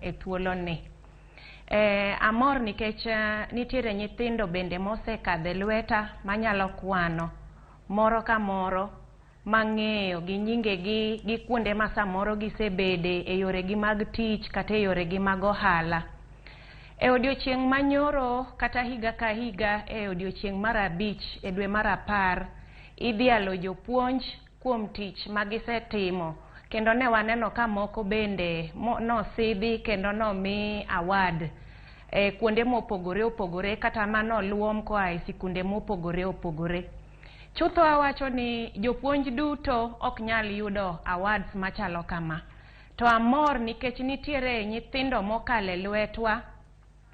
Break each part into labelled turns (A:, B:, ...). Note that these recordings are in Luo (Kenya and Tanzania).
A: e thuoloni. Amor nikech nitiere nyithindo bende mosekadho e lweta manyalo kwano moro ka moro mang'eyo gi nyingegi gi kuonde ma samoro gisebede e yoregi mag tich kata e yoregi mag ohala. E odiochieng' manyoro kata higa ka higa e odiochieng' mar 5 e dwe mar 10 idhialo jopuonj kuom tich magisetimo kendo ne waneno ka moko bende nosidhi kendo nomi award e kuonde mopogore opogore kata manoluom koa e sikunde mopogore opogore. Chutho awacho ni jopuonj duto ok nyal yudo awards machalo kama. To amor nikech nitiere nyithindo mokalo e lwetwa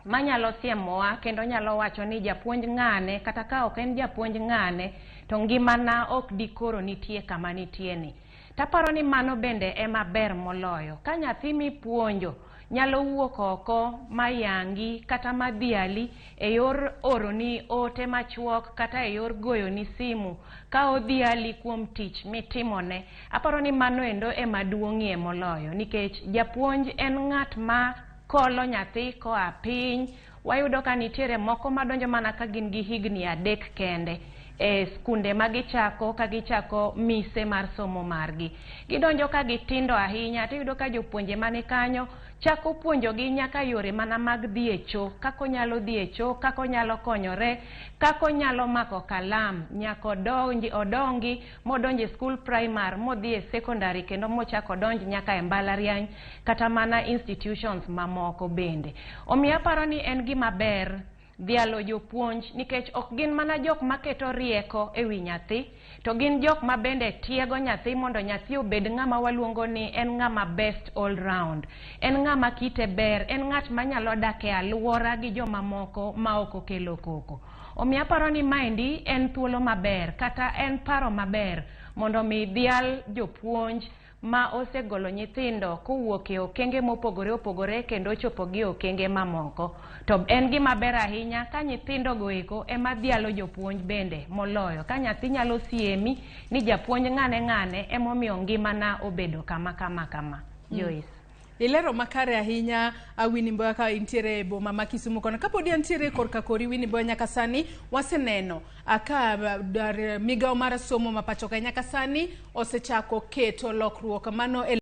A: manyalo siemowa kendo nyalo wacho ni japuonj ng'ane kata ka ok en japuonj ng'ane to ngimana ok dikoro nitie kama nitie ni. Taparo ni mano bende ema ber moloyo. Ka nyathi mipuonjo nyalo wuok oko mayangi kata madhiali e yor oroni ote machuok kata e yor goyoni simu ka odhiali kuom tich mitimone. Aparo ni mano endo ema duong'ie moloyo nikech japuonj en ng'at ma kolo nyathi koa piny. Wayudo ka nitiere moko madonjo mana ka gin gi higni 3 kende e skunde ma gichako ka gichako mise mar somo margi. Gidonjo ka gitindo ahinya tiyudo ka jopuonje mani kanyo chako puonjogi nyaka yore mana mag dhi e cho, kaka onyalo dhi e cho, kaka onyalo konyore, kaka onyalo mako kalam nyaka odongi modonjo e skul primar modhi e secondary kendo mochako odonj nyaka e mbalariany kata mana institutions mamoko bende. Omiyo aparo ni en gima ber dhialo jopuonj nikech ok gin mana jok maketo rieko e wi nyathi to gin jok ma bende tiego nyathi mondo nyathi obed ng'ama waluongo ni en ng'ama best all round. En ng'ama kite ber, en ng'at manyalo dak e aluora gi jomamoko ma ok okelo koko. Omiyo aparo ni maendi en thuolo maber kata en paro maber mondo mi dhial jopuonj ma osegolo nyithindo kowuok e okenge mopogore opogore kendo ochopo gi okenge mamoko. To en gima ber ahinya ka nyithindo go eko ema dhialo jopuonj bende moloyo. Ka nyathi nyalo siemi ni japuonj ng'ane ng'ane emomiyo ngimana obedo kama kama kama. Joyce.
B: Ilero makare ahinya Winnie Mboya ka intiere e boma ma Kisumu kono. Kapodi antiere korka kori Winnie Mboya nyaka sani waseneno ka migawo mar somo ma pacho kae nyaka sani osechako keto lokruok mano e